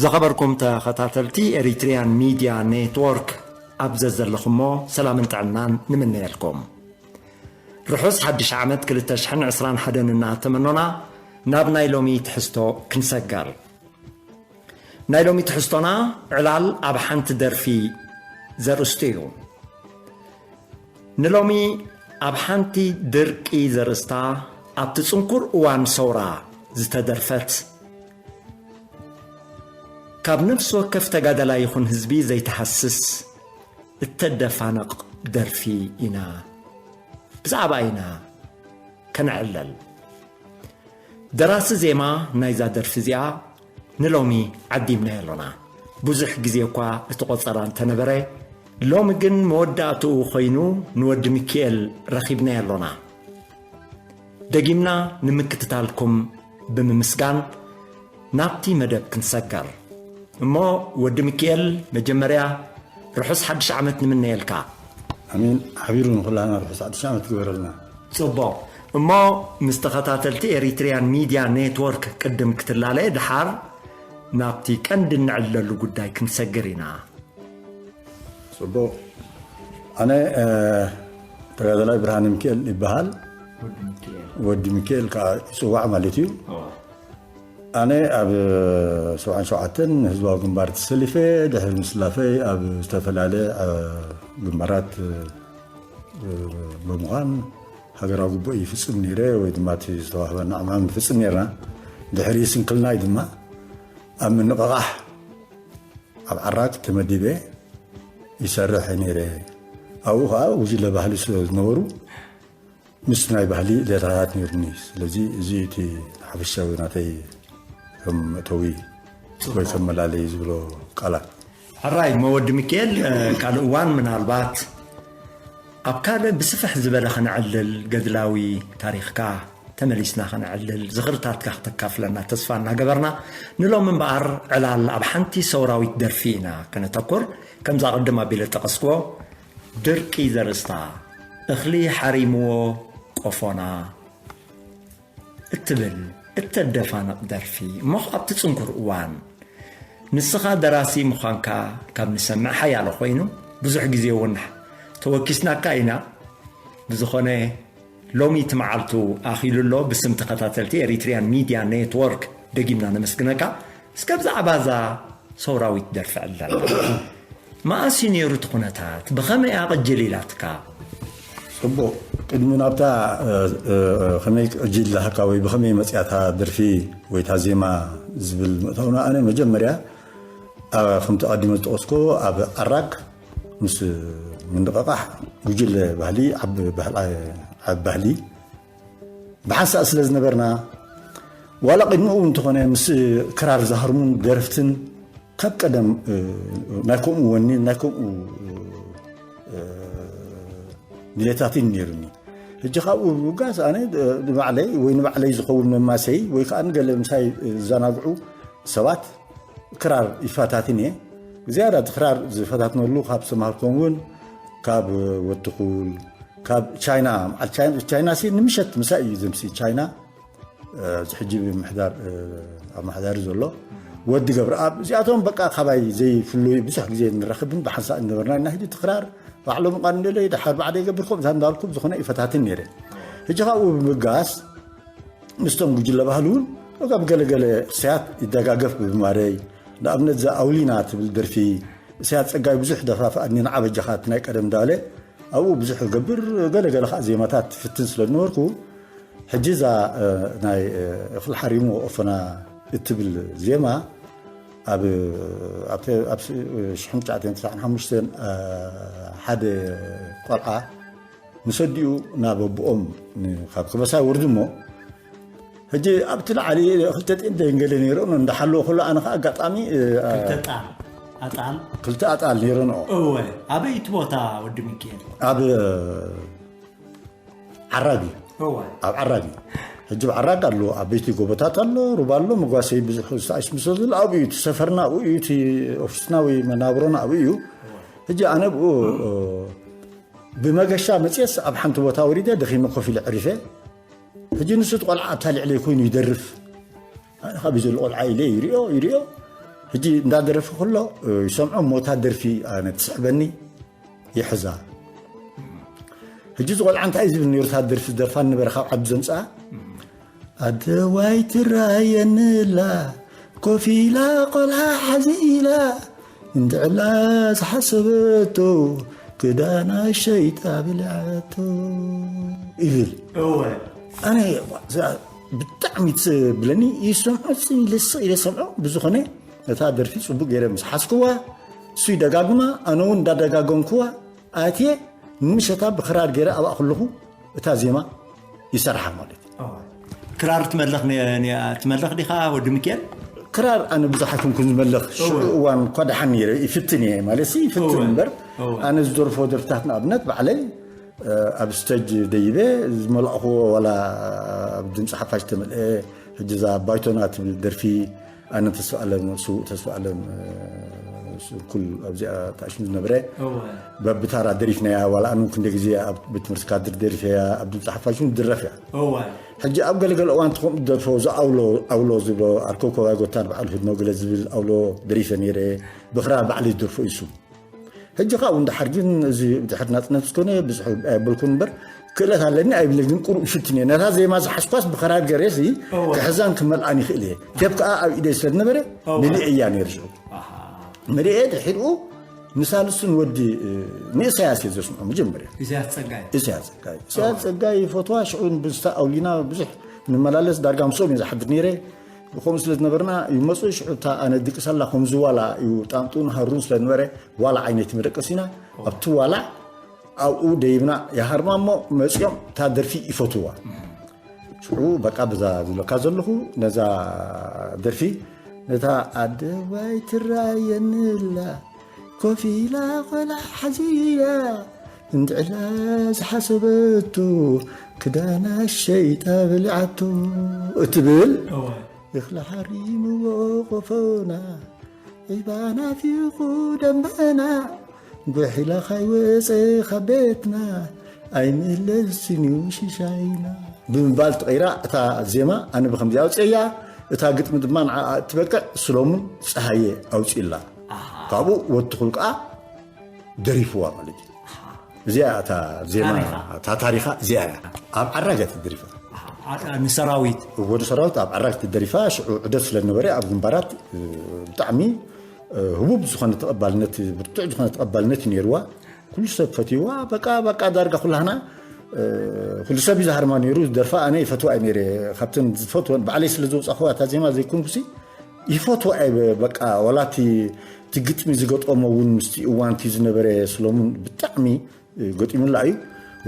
ዝኸበርኩም ተኸታተልቲ ኤሪትሪያን ሚድያ ኔትወርክ፣ ኣብ ዘዘለኹሞ ሰላምን ጥዕናን ንምነየልኩም። ርሑስ ሓድሽ ዓመት ክልተ ሽሕን ዕስራን ሓደን እናተመኖና፣ ናብ ናይ ሎሚ ትሕዝቶ ክንሰገር። ናይ ሎሚ ትሕዝቶና ዕላል ኣብ ሓንቲ ደርፊ ዘርእስቱ እዩ። ንሎሚ ኣብ ሓንቲ ድርቂ ዘርእስታ፣ ኣብቲ ጽንኩር እዋን ሰውራ ዝተደርፈት፣ ካብ ነፍሲ ወከፍ ተጋዳላይ ይኹን ህዝቢ ዘይትሃስስ እተደፋንቕ ደርፊ ኢና፣ ብዛዕባ ኢና ከነዕለል። ደራሲ ዜማ ናይዛ ደርፊ እዚኣ ንሎሚ ዓዲምናዮ ኣሎና። ብዙሕ ግዜ እኳ እቲ ቆጸራ እንተነበረ፣ ሎሚ ግን መወዳእትኡ ኮይኑ ንወዲ ሚኪኤል ረኺብናዮ ኣሎና። ደጊምና ንምክትታልኩም ብምምስጋን ናብቲ መደብ ክንሰገር። እሞ ወዲ ሚኪኤል፣ መጀመርያ ርሑስ ሓድሽ ዓመት ንምነየልካ። ኣሜን። ሓቢሩ ንኹላና ርሑስ ሓድሽ ዓመት ግበረልና። ጽቡቕ። እሞ ምስ ተኸታተልቲ ኤሪትሪያን ሚድያ ኔትወርክ ቅድም ክትላለ፣ ድሓር ናብቲ ቀንዲ እንዕለሉ ጉዳይ ክንሰግር ኢና። ጽቡቕ። ኣነ፣ እ፣ ተጋዳላይ ብርሃነ ሚካኤል ይበሃል። ወዲ ሚካኤል። ወዲ ሚካኤል ከኣ ይጽዋዕ ማለት እዩ። እዋ። ኣነ ኣብ ሰብዓን ሸውዓተን ህዝባዊ ግንባር ተሰሊፈ፣ ድሕሪ ምስላፈይ ኣብ ዝተፈላለየ፣ እ፣ ግንባራት፣ እ፣ ብምዃን ሃገራዊ ግቡእ ይፍጽም ነይረ፣ ወይ ድማ እቲ ዝተዋህበና ዕማም ንፍጽም ነይርና። ድሕሪ ስንክልናይ ድማ ኣብ ምንቕቓሕ ኣብ ዓራግ ተመዲበ ይሰርሕ ነይረ። ኣብኡ ኸዓ ጉጅለ ባህሊ ስለ ዝነበሩ፣ ምስ ናይ ባህሊ ዕለታት ነይሩኒ። ስለዚ፣ እዚ እቲ ሓፈሻዊ ናተይ ከም መእተዊ ወይ ከም መላለዪ ዝብሎ ቃላት። ሕራይ፣ እሞ ወዲ ሚካኤል፣ እ፣ ካልእ እዋን ምናልባት ኣብ ካልእ ብስፍሕ ዝበለ ኸነዕልል፣ ገድላዊ ታሪኽካ ተመሊስና ኸነዕልል፣ ዝኽርታትካ ክተካፍለና ተስፋ እናገበርና፣ ንሎሚ እምበኣር ዕላል ኣብ ሓንቲ ሰውራዊት ደርፊ ኢና ከነተኩር። ከምዛ ቅድም ኣቢለ ጠቐስክዎ፣ ድርቂ ዘርእስታ፣ እኽሊ ሓሪምዎ ቆፎና እትብል እተደፋንቕ ደርፊ። እሞ ኣብቲ ጽንኩር እዋን፣ ንስኻ ደራሲ ምዃንካ ካብ ንሰምዕ ሓያሎ ኮይኑ፣ ብዙሕ ግዜ እውን ተወኪስናካ ኢና። ብዝኾነ፣ ሎሚ እቲ መዓልቱ ኣኺሉ ኣሎ። ብስም ተኸታተልቲ ኤሪትሪያን ሚድያ ኔትወርክ ደጊምና ነመስግነካ። እስከ ብዛዕባ እዛ ሰውራዊት ደርፊ ዕለል። መኣስ እዩ ነይሩ እቲ ኩነታት? ብኸመይ እያ ቅጅል ኢላትካ? ጽቡቕ። ቅድሚ ናብታ፣ እ፣ እ፣ ከመይ ቅጅል ኢላትካ ወይ ብኸመይ መጽያታ ደርፊ ወይ እታ ዜማ ዝብል ምእታውና፣ ኣነ መጀመርያ፣ ኣ፣ ከምቲ ኣቐዲመ ዝጠቐስኮ፣ ኣብ ዓራግ ምስ ምንቕቓሕ ጉጅለ ባህሊ፣ ዓቢ ባህል፣ ዓቢ ባህሊ ብሓንሳእ ስለ ዝነበርና፣ ዋላ ቅድሚኡ እንተኾነ ምስ ክራር ዝሃርሙን ደረፍትን ካብ ቀደም፣ እ፣ ናይ ከምኡ ወኒን ናይ ከምኡ፣ እ፣ ድሌታትን ነይሩኒ። ሕጂ ካብኡ ብምብጋስ ኣነ፣ እ፣ ንባዕለይ ወይ ንባዕለይ ዝኸውን መማሰይ ወይ ከዓ ንገለ ምሳይ ዝዘናግዑ ሰባት ክራር ይፈታትን እየ። ዝያዳ እቲ ክራር ዝፈታትነሉ ካብ ዝተምሃርኩም እውን ካብ ወትኹል፣ ካብ ቻይና፣ መዓል ቻይና፣ ቻይና ሲ ንምሸት ምሳይ እዩ ዘምሲ ቻይና፣ እ፣ እዚ ሕጂ ብምሕዳር፣ እ፣ ኣብ ማሕዳሪ ዘሎ ወዲ ገብረኣብ፣ እዚኣቶም በቃ ካባይ ዘይፍሉይ ብዙሕ ግዜ ንራኸብን ብሓንሳእ ዝነበርና ኢና። ሕጂ እቲ ክራር ባዕሎም እኳ እንደለይ፣ ደሓር ባዕደይ ይገብር፣ ከምኡ እንዳልኩ ብዝኾነ ይፈታትን ነይረ። ሕጂ ካብኡ ብምብጋስ፣ ምስቶም ጉጅለ ባህሊ እውን ኣብ ገለገለ ክስያት ይደጋገፍ ብምባለይ፣ ንኣብነት እዛ ኣውሊና ትብል ደርፊ፣ እሳያት ጸጋይ ብዙሕ ደፋፍኣኒ፣ ንዓ በጃኻ እቲ ናይ ቀደም እንዳበለ ኣብኡ ብዙሕ እገብር፣ ገለገለ ከዓ ዜማታት ፍትን ስለ ዝነበርኩ፣ ሕጂ እዛ፣ እ፣ ናይ፣ እ፣ እኽሊ ሓሪሙ ወቆፎና እትብል ዜማ ኣብ፣ ኣብ፣ ኣብ ሽሕን ትሽዓተን ተስዓን ሓሙሽተን፣ እ፣ ሓደ ቆልዓ ምስ ኣዲኡ ናብ ኣቦኦም ን-፣ ካብ ከበሳ ይወርዱ እሞ፣ ሕጂ ኣብቲ ላዕሊ ክልተ ጤንደን ገለ ነይረን እንዳሓለወ ከሎ፣ ኣነ ከዓ ኣጋጣሚ፣ እ፣ አ-፣ ክልተ ጣል፣ ኣጣል። ክልተ ኣጣል ነይረንኦ። እወ፣ ኣበይ እቲ ቦታ ወዲ ሚካኤል? ኣብ፣ እ፣ ዓራግ እዩ። እወ። ኣብ ዓራግ እዩ። ሕጂ ኣብ ዓራግ ኣሎ፣ ዓበይቲ ጎቦታት ኣሎ፣ ሩባ ኣሎ፣ መጓሰይ ብዙሕ ዝተኣሽ ምስ ዘሎ ኣብኡ እዩ። እቲ ሰፈርና ኣብኡ እዩ፣ እቲ ኦፊስና ወይ መናብሮና ኣብኡ እዩ። እወ። ሕጂ ኣነ ብኡ፣ እ፣ ብመገሻ መፅየስ ኣብ ሓንቲ ቦታ ወሪደ ደኺመ ኮፍ ኢለ ዕሪፈ። ሕጂ ንሱ እቲ ቆልዓ ኣብታ ልዕለይ ኮይኑ ይደርፍ። ኣነ ካብ ዘሎ ቆልዓ ኢለ ይሪኦ ይሪኦ። ሕጂ እንዳደረፈ ከሎ ይሰምዖ፣ ሞታ ደርፊ ኣነ ትስሕበኒ፣ ይሕዛ። ሕጂ እዚ ቆልዓ እንታይ እዩ ዝብል ነይሩ? እታ ደርፊ ዝደርፋ ነበረ ካብ ዓዱ ዘምፅኣ። ኣደዋይ ትራየንላ ኮፍ ኢላ ቆልዓ ሓዚ ኢላ እንድዕላ ዝሓሰበቶ ክዳና ሸይጣ ብልዓቶ ይብል። እወ ኣነ ብጣዕሚ ትብለኒ ይሰምዖ፣ ኢለ ስቕ ኢለ ሰምዖ። ብዝኾነ እታ ደርፊ ፅቡቅ ገይረ ምስ ሓዝክዋ እሱ ይደጋግማ፣ ኣነ እውን እንዳደጋገምክዋ ኣትየ ንምሸታ ብክራር ገይረ ኣብኣ ከለኹ እታ ዜማ ይሰርሓ ማለት እዩ። ክራር ትመለኽ ነ- ነ- ትመለኽ ዲኻ ወዲ ሚካኤል? ክራር ኣነ ብዙሕ ኣይኮንኩን ዝመለኽ። ሽዑ እዋን እኳ ደሓን ነይረ ይፍትን እየ ማለት ሲ ይፍትን እወ። እምበር እወ። ኣነ ዝደርፎ ደርፍታት ንኣብነት ባዕለይ ኣብ ስተጅ ደይበ ዝመላእኽዎ ዋላ ኣብ ድምፂ ሓፋሽ ተመልአ። ሕጂ እዛ ባይቶና ትብል ደርፊ ኣነ ተስፋ ኣለም ስውእ ተስፋ ኣለም ኩል ኣብዚኣ ተኣሽሙ ዝነበረ እወ በብታራ ደሪፍናያ። ዋላ ኣነ ክንደ ግዜ ኣብ ቤት ትምህርቲ ካድር ደሪፈያ፣ ኣብ ድምፂ ሓፋሽ እውን ድረፍ እያ። እወ ሕጂ ኣብ ገለገለ እዋን ትኾም ደርፎ እዚ ኣውሎ ኣውሎ ዝብሎ ኣርከው ኮባይ ጎታን በዓል ህድሞ ገለ ዝብል ኣውሎ ደሪፈ ነይረ። ብክራር ባዕለይ ዝደርፎ እዩ እሱ። ሕጂ ካብኡ እንድሓር ግን እዚ ድሕር ናፅነት ዝኾነ ብዙሕ ኣይበልኩን እምበር ክእለት ኣለኒ ኣይብለ ግን ቁሩብ ይፍትን እየ። ነታ ዜማ ዝሓዝኳስ ብክራር ገሬ ሲ እወ። ክሕዛን ክመልኣን ይኽእል እየ። ቴፕ ከዓ ኣብ ኢደይ ስለ ዝነበረ እወ። መሊኤያ ነይሩ ሽዑ። መሊኤ ድሒርኡ ንሳልሱን ወዲ ንእሳያስ እየ ዘስምዖ መጀመርያ። ኢሳያስ ጸጋይ ኢሳያስ ጸጋይ ኢሳያስ ጸጋይ ይፈትዋ። ሽዑ ንብዝታ ኣውሊና ብዙሕ ንመላለስ ዳርጋ ምስኦም እየ ዝሓድር ነይረ። ብከምኡ ስለ ዝነበርና ይመፁ። ሽዑ እታ ኣነ ድቅሰላ ከምዚ ዋላ እዩ ጣንጡን ሃሩን ስለ ዝነበረ ዋላ ዓይነት መደቀሲና ኣብቲ ዋላ ኣብኡ ደይብና ይሃርማ እሞ መፂኦም እታ ደርፊ ይፈትዋ። ሽዑ በቃ ብዛ ዝብለካ ዘለኹ ነዛ ደርፊ ነታ ኣደባይ ትራየንላ ኮፍ ኢላ ቆልዓ ሓዚላ እንድዕላ ዝሓሰበቶ ክዳና ሸይጣ በሊዓቶ እትብል እወ እኽሊ ሓሪምዎ ቆፎና ዒባ ናፊቑ ደንበና ጉሒላ ካይወፀ ካብ ቤትና ኣይምለስን እዩ ሽሻይና ብምባል ተቐይራ እታ ዜማ ኣነ ብከምዚ ኣውፅእያ። እታ ግጥሚ ድማ ንዓኣ እትበቅዕ ስሎሙን ፀሃየ ኣውፅእላ። ካብኡ ወትኹል ከዓ ደሪፍዋ ማለት እዩ። እዚኣ እታ ዜማ ታሪኻ። እታ ታሪኻ እዚኣ እያ። ኣብ ዓራግ እያ ተደሪፋ። ኣ- ንሰራዊት ወዲ ሰራዊት ኣብ ዓራግ ተደሪፋ። ሽዑ ዕደት ስለ ዝነበረ ኣብ ግንባራት እ፣ ብጣዕሚ እ፣ ህቡብ ዝኾነ ተቐባልነት ብርቱዕ ዝኾነ ተቐባልነት እዩ ነይርዋ። ኩሉ ሰብ ፈትይዋ። በቃ በቃ ዳርጋ ኩላህና እ፣ ኩሉ ሰብ እዩ ዝሃርማ ነይሩ። ደርፋ ኣነ ይፈትዋ እየ ነይረ። ካብተን ዝፈትወን ባዕለይ ስለ ዘውፃእኽዋ እታ ዜማ ዘይኮንኩሲ ይፈትዋ እየ። በቃ ዋላ እቲ እቲ ግጥሚ ዝገጠሞ እውን ምስቲ እዋንቲ ዝነበረ ስሎሙን ብጣዕሚ ገጢሙላ እዩ።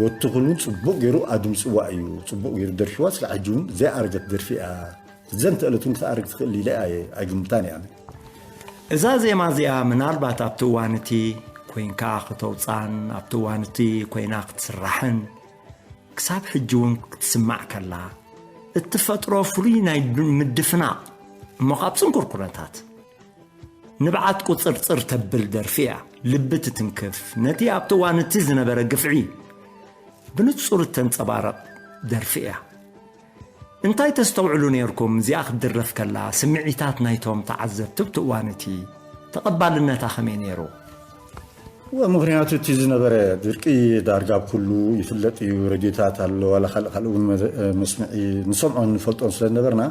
ወትኹል እውን ፅቡቅ ገይሩ ኣድምፅዋ እዩ። ፅቡቅ ገይሩ ደርፊዋ። ስለ ሕጂ እውን ዘይኣረገት ደርፊ እያ። ዘንተ ዕለት እውን ክትኣርግ ትኽእል ኢለ ኣየ- ኣይግምታን እያ። እዛ ዜማ እዚኣ ምናልባት ኣብቲ እዋን እቲ ኮይንካ ክተውፃን ኣብቲ እዋን እቲ ኮይና ክትስራሕን ክሳብ ሕጂ እውን ክትስማዕ ከላ እትፈጥሮ ፍሉይ ናይ ድ- ምድፍናቕ እሞ ካብ ፅንኩር ኩነታት ንብዓት ቁፅርፅር ተብል ደርፊ እያ። ልቢ ትትንክፍ፣ ነቲ ኣብቲ እዋን እቲ ዝነበረ ግፍዒ ብንጹር እተንጸባረቕ ደርፊ እያ። እንታይ ተስተውዕሉ ነይርኩም እዚኣ ክትድረፍ ከላ ስምዒታት ናይቶም ተዓዘብቲ ኣብቲ እዋን እቲ ተቐባልነታ ከመይ ነይሩ? ወ- ምክንያቱ እቲ ዝነበረ ድርቂ ዳርጋ ኣብ ኩሉ ይፍለጥ እዩ። ሬድዮታት ኣሎ ዋላ ካልእ ካልእ እውን መ- መስምዒ ንሰምዖን ንፈልጦን ስለ ዝነበርና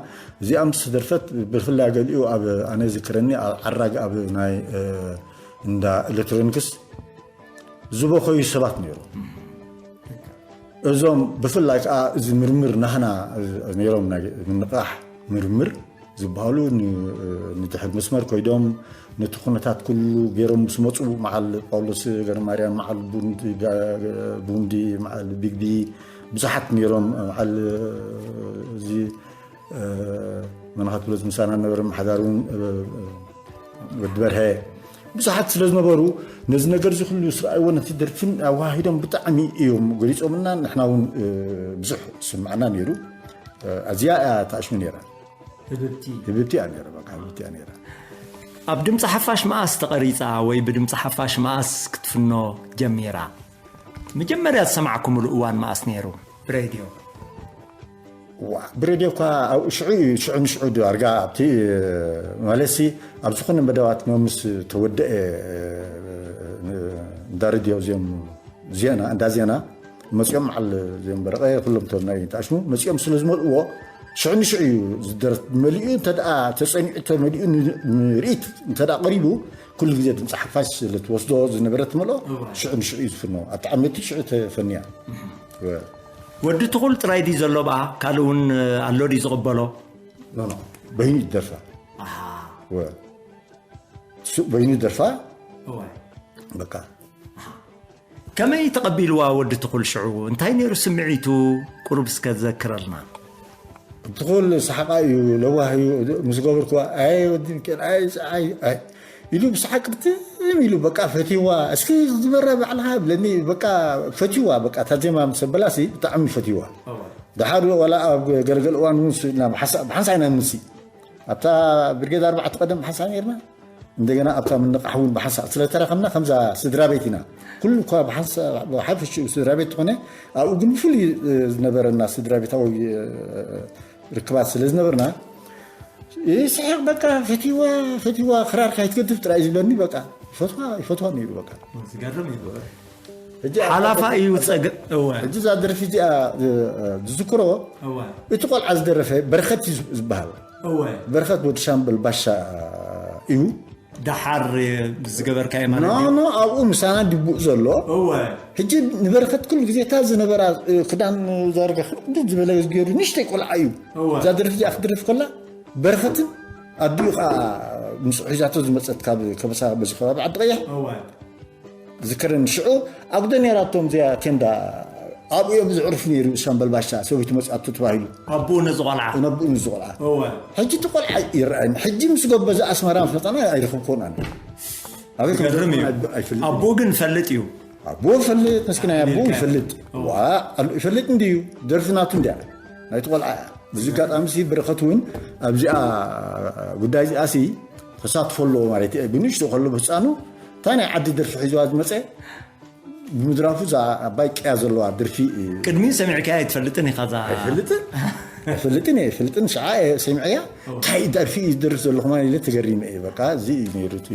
እዚኣ ምስ ተደርፈት ብፍላይ ገሊኡ ኣብ ኣነ ዝክረኒ ኣብ ዓራግ ኣብ ናይ እ፣ እንዳ ኤሌክትሮኒክስ ዝበኸዩ ሰባት ነይሮም። እዞም ብፍላይ ከዓ እዚ ምርምር ናህና ነይሮም ናይ ምንቃሕ ምርምር ዝበሃሉ ን- ንድሕር መስመር ኮይዶም ነቲ ኩነታት ኩሉ ገይሮም ምስ መፁ መዓል ጳውሎስ ገረማርያም መዓል ቡንዲ ቡንዲ መዓል ቢግቢ ብዙሓት ነይሮም። መዓል እዚ መናኻት ብሎት ምሳና ነበረ ሓዳር እውን ወዲ በርሀ ብዙሓት ስለ ዝነበሩ ነዚ ነገር እዚ ኩሉ ስርኣይዎ ነቲ ደርፊን ኣዋሂዶም ብጣዕሚ እዮም ገሊፆምና። ንሕና እውን ብዙሕ ስምዓና ነይሩ። ኣዚኣ እያ ተኣሽሙ ነይራ። ህብብቲ ህብብቲ እያ ነይራ። በቃ ህብብቲ እያ ነይራ። ኣብ ድምፂ ሓፋሽ መኣስ ተቐሪፃ ወይ ብድምፂ ሓፋሽ መኣስ ክትፍኖ ጀሚራ? መጀመርያ ዝሰማዕኩምሉ እዋን መኣስ ነይሩ? ብሬድዮ ብሬድዮ እኳ ሽዑ ሽዑ ንሽዑ ዳርጋ ኣብቲ ማለትሲ ኣብ ዝኾነ መደባት መምስ ተወደአ እንዳ ሬድዮ እዚኦም ዜና እንዳ ዜና መፂኦም መዓል እዚኦም በረቐ ኩሎም ቶም ናይ ተኣሽሙ መፂኦም ስለ ዝመልእዎ ሽዑ ንሽዑ እዩ ዝደረት መሊኡ እንተ ደኣ ተፀኒዑ ተመሊኡ ንርኢት እንተ ደኣ ቀሪቡ ኩሉ ግዜ ድምፂ ሓፋሽ ስለ ትወስዶ ዝነበረት መልኦ ሽዑ ንሽዑ እዩ ዝፍኖ ኣብቲ ዓመቲ ሽዑ ተፈንያ ወዲ ትኹል ጥራይ ድዩ ዘሎ ብኣ ካልእ እውን ኣሎ ድዩ ዝቕበሎ በይኑ ይደርፋ በይኑ ይደርፋ በቃ ከመይ ተቐቢልዋ ወዲ ትኹል ሽዑ እንታይ ነይሩ ስምዒቱ ቁሩብ እስከ ዘክረልና ትኹል ሰሓቓ እዩ ለዋህ እዩ ምስ ገበርኩዋ ኣይ ወዲ ሚካኤል ኣይ ፀዓይ ኣይ ኢሉ ብሰሓቅ ብትም ኢሉ በቃ ፈትዋ እስኪ ዝበረ ባዕልኻ ብለኒ በቃ ፈትዋ በቃ እታ ዜማ ምስ ኣበላሲ ብጣዕሚ ፈትዋ ደሓር ዋላ ኣብ ገለገለ እዋን እውን ስኢልና ብሓንሳ ኢና ንምሲ ኣብታ ብርጌድ ኣርባዕተ ቀደም ብሓንሳ ነርና እንደገና ኣብታ ምንቃሕ እውን ብሓንሳ ስለተረኸምና ከምዛ ስድራ ቤት ኢና ኩሉ እኳ ብሓንሳ ብሓፈሽኡ ስድራ ቤት ትኾነ ኣብኡ ግን ብፍሉይ ዝነበረና ስድራ ቤታዊ ርክባት ስለ ዝነበርና ይስሕቕ በቃ ፈቲዋ ፈቲዋ ክራር ካይትገድፍ ጥራይ ዝብለኒ በቃ ይፈትዋ ይፈትዋ ነይሩ በቃ ሓላፋ እዩ ጸገ እወ ሕጂ እዛ ደርፊ እዚኣ ዝዝክሮ እወ እቲ ቆልዓ ዝደረፈ በረኸት እዩ ዝበሃል እወ በረኸት ወዲ ሻምበል ባሻ እዩ ደሓር ዝገበርካዮ ማለት ኖ እዩ ኖ ኣብኡ ምሳና ድቡእ ዘሎ እወ ሕጂ ንበረኸት ኩሉ ግዜ እታ ዝነበራ እ፣ ክዳን ዘርገ እንዲ ዝበለ ገይሩ ንሽተይ ቆልዓ እዩ እወ እዛ ደርፊ እዚኣ ክድርፍ ከላ በረኸትን ኣዲኡ ከዓ ምስ ሒዛቶ ዝመፀት ካብ ከበሳ በዚ ከባቢ ዓዲ ቀይሕ እወ ዝከረኒ ሽዑ ኣጉዶ ነይራቶም እዚኣ ቴንዳ ኣብኡ እዮም ዘዕርፉ ነይሩ ሻምበል ባሻ ሰበይቱ መፅኣቱ ተባሂሉ ኣቦኡ ነዚ ቆልዓ ነብኡ ንዚ ቆልዓ እወ ሕጂ እቲ ቆልዓ ይረኣየኒ ሕጂ ምስ ጎበዘ ኣስመራ ምስ መፃና ኣይረኸብኮን ኣነ ኣበይ ከም ዝገርም እዩ። ዝረኸብኩ ኣይፈልጥን። ኣቦ ግን ፈልጥ እዩ። ኣቦ ፈልጥ መስኪናይ ኣቦ ይፈልጥ እወ። ዋ ኣሉ ይፈልጥ እንድዩ ደርፊ ናቱ እንድያ ናይቲ ቆልዓ እያ። በዚ ኣጋጣሚ ሲ በረኸት እውን ኣብዚኣ ጉዳይ እዚኣ ሲ ተሳትፎ ኣለዎ ማለት እዩ። ብንእሽቶ ከሎ ብህፃኑ እታ ናይ ዓዲ ደርፊ ሒዝዋ ዝመፀ ብምድራፉ እዛ ኣባይ ቅያ ዘለዋ ደርፊ እዩ። ቅድሚኡ ሰሚዕካያ ኣይትፈልጥን ኢኻ እዛ ኣይፈልጥን ኣይፈልጥን እየ ኣይፈልጥን ሽዓ እየ ሰሚዐያ እንታይ ደርፊ እዩ ዝደርፍ ዘለኹ ማለት ኢለ ተገሪመ እየ በቃ እዚ እዩ ነይሩ እቲ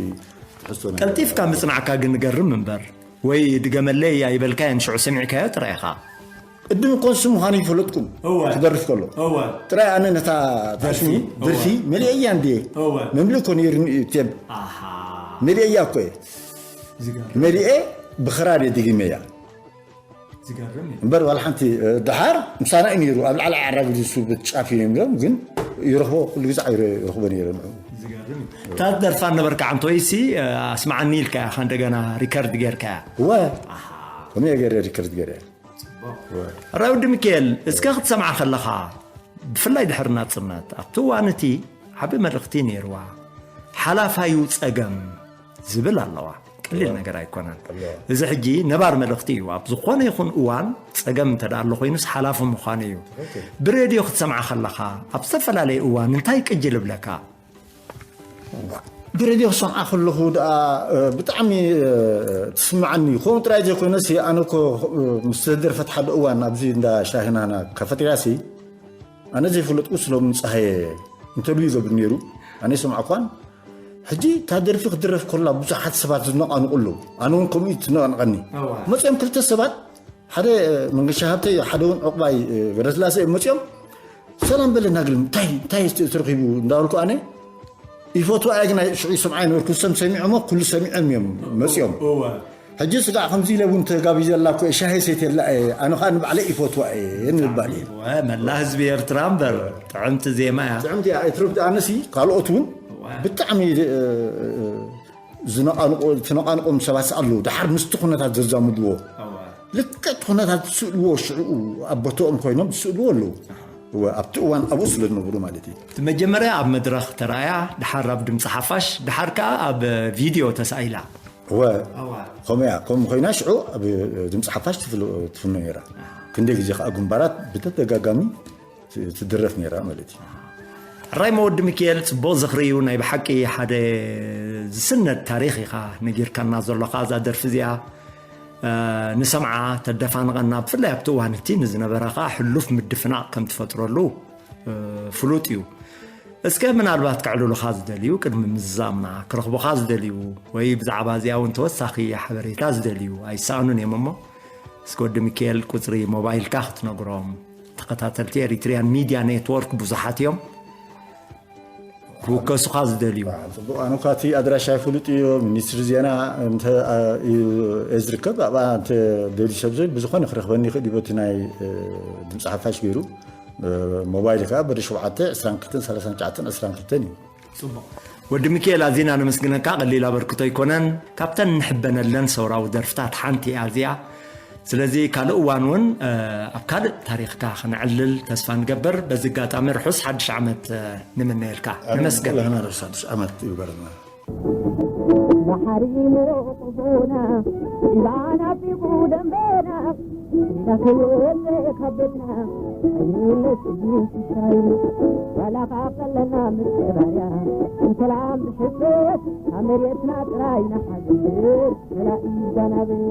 ትሕዝቶ ናይ ቀልጢፍካ ምጽናዕካ ግን ገርም እምበር ወይ ድገመለይ ኣይበልካዮን ሽዑ ሰሚዕካዮ ጥራይ ኢኻ ቅድም ኮንሱ ምዃኑ ይፈለጥኩም እወ። ክደርፍ ከሎ እወ ጥራይ ኣነ ነታ ታሽሙ እወ። ደርፊ መሊአያ እንድየ እወ። መምልእ ኮ ነይሩኒ እዩ ቴብ ኣሃ መሊአያ እኮ እየ ዝገርም መሊኤ ብኽራር እየ ድጊመያ ዝገርም እዩ እምበር ዋላ ሓንቲ እ፣ ደሓር ምሳና እዩ ነይሩ ኣብ ላዕሊ ዓራግ ዝሱ ጫፍ እዮም ኢሎም ግን ይረኽቦ ኩሉ ግዜ ይረ- ይረኽቦ ነይረ ንዑ ዝገርም እዩ እታ ትደርፋ ነበርካ ዓንቶይሲ ኣስማዓኒ ኢልካ ኢኻ እንደገና ሪከርድ ጌርካያ እወ ከምኡ እየ ገይረ ሪከርድ ገይረ ራውዲ ሚካኤል እስከ ክትሰምዓ ከለኻ ብፍላይ ድሕሪ ናጽነት ኣብቲ እዋን እቲ ዓቢ መልእኽቲ ነይርዋ ሓላፋዩ ጸገም ዝብል ኣለዋ ቀሊል ነገር ኣይኮነን እዚ ሕጂ ነባር መልእኽቲ እዩ ኣብ ዝኾነ ይኹን እዋን ጸገም እንተ ኣሎ ኮይኑስ ሓላፊ ምዃኑ እዩ ብሬድዮ ክትሰምዓ ከለኻ ኣብ ዝተፈላለየ እዋን እንታይ ቅጅል ይብለካ ብሬድዮ ክሰምዓ ከለኹ ደኣ ብጣዕሚ ትስምዓኒ ከምኡ ጥራይ ዘይኮነስ ኣነ እኮ ምስ ተደርፈት ሓደ እዋን ኣብዚ እንዳ ሻሂናና ካፈቴርያሲ ኣነ ዘይፈለጥኩ ስሎም ንፀሃየ ኢንተርቪው ይገብር ነይሩ ኣነ ይሰምዓኳን ሕጂ እታ ደርፊ ክድረፍ ከላ ብዙሓት ሰባት ዝነቓንቑ ኣለዉ ኣነ እውን ከምኡ ትነቓንቐኒ መፅኦም ክልተ ሰባት ሓደ መንገሻ ሃብተይ ሓደ እውን ዕቑባይ ገረስላሴ እዮም መፅኦም ሰላም በለና ግል እንታይ እንታይ ተረኺቡ እንዳበልኩ ኣነ ይፈትዋ እያ ግን ሽዑ ይሰምዓ ይነበርኩ እሶም ሰሚዖሞ ኩሉ ሰሚዖም እዮም መፅኦም ሕጂ ስጋዕ ከምዚ ኢለ እውን ተጋቢዘላ እኮ ሻሂ ሰይተላ እየ ኣነ ከዓ ንባዕለይ ይፈትዋ እየ ንባል እየ መላ ህዝቢ ኤርትራ እምበር ጥዕምቲ ዜማ እያ ጥዕምቲ እያ ኣይትረብዲ ኣነሲ ካልኦት እውን ብጣዕሚ ዝነቓንቆ ትነቓንቆም ሰባት ኣለዉ ድሓር ምስቲ ኩነታት ዘዛምድዎ ልክዕ እቲ ኩነታት ዝስእልዎ ሽዕኡ ኣብ ቦትኦም ኮይኖም ዝስእልዎ ኣለዉ እወ ኣብቲ እዋን ኣብኡ ስለ ዝነብሩ ማለት እዩ እቲ መጀመርያ ኣብ መድረኽ ተራእያ ድሓር ኣብ ድምፂ ሓፋሽ ድሓር ከዓ ኣብ ቪድዮ ተሳኢላ እወ ከምኡ እያ ከምኡ ኮይና ሽዑ ኣብ ድምፂ ሓፋሽ ትፍኖ ነይራ ክንደይ ግዜ ከዓ ግንባራት ብተደጋጋሚ ትድረፍ ነይራ ማለት እዩ። ሕራይ መወዲ ሚኪኤል ጽቡቕ ዝኽሪ እዩ ናይ ብሓቂ ሓደ ዝስነድ ታሪኽ ኢኻ ነጊርካና ዘሎኻ እዛ ደርፊ እዚኣ ንሰምዓ፣ ተደፋንቐና። ብፍላይ ኣብቲ እዋን እቲ ንዝነበረ ከዓ ሕሉፍ ምድፍናቕ ከም ትፈጥረሉ ፍሉጥ እዩ። እስከ ምናልባት ከዕልሉኻ ዝደልዩ፣ ቅድሚ ምዝዛምና ክረኽቡኻ ዝደልዩ ወይ ብዛዕባ እዚኣ እውን ተወሳኺ ሓበሬታ ዝደልዩ ኣይሰኣኑን እዮም። እሞ እስከ ወዲ ሚካኤል ቁፅሪ ሞባይልካ ክትነግሮም። ተኸታተልቲ ኤሪትሪያን ሚድያ ኔትወርክ ብዙሓት እዮም። ክውከሱኻ ዝደልዩ። ጽቡቕ፣ ኣነ እኳ እቲ ኣድራሻ ፍሉጥ እዩ። ሚኒስትሪ ዜና እንተ እዩ ዝርከብ፣ ኣብኣ እንተ ደልዩ ሰብ ዘይ ብዝኾነ ክረኽበኒ ይኽእል እዩ። በቲ ናይ ድምፂ ሓፋሽ ገይሩ ሞባይል ከዓ በደ ሸውዓተ ዕስራን ክልተን ሰላሳን ትሽዓተን ዕስራን ክልተን እዩ። ጽቡቕ። ወዲ ሚካኤል፣ ኣዚና ነመስግነካ። ቀሊል ኣበርክቶ ኣይኮነን። ካብተን ንሕበነለን ሰውራዊ ደርፍታት ሓንቲ እያ እዚኣ። ስለዚ ካልእ እዋን እውን ኣብ ካልእ ታሪኽካ ክንዕልል ተስፋ ንገብር። በዚ ኣጋጣሚ ርሑስ ሓድሽ ዓመት ንምነየልካ። ነመስግን። ለህና ርሑስ ሓድሽ ዓመት ይግበርና። ባሕሪ ምሩቕ ቡና ኢባና ፊጉ ደንበና ኢላ ከይወፀ ካብ ቤትና ኣይንውለድ እዩ ሽሻይ ዋላ ከዓ ከለና ምስ ባርያ እንሰላም ብሕቶት ካብ መሬትና ጥራይ ንሓብር መላኢ ጓናብር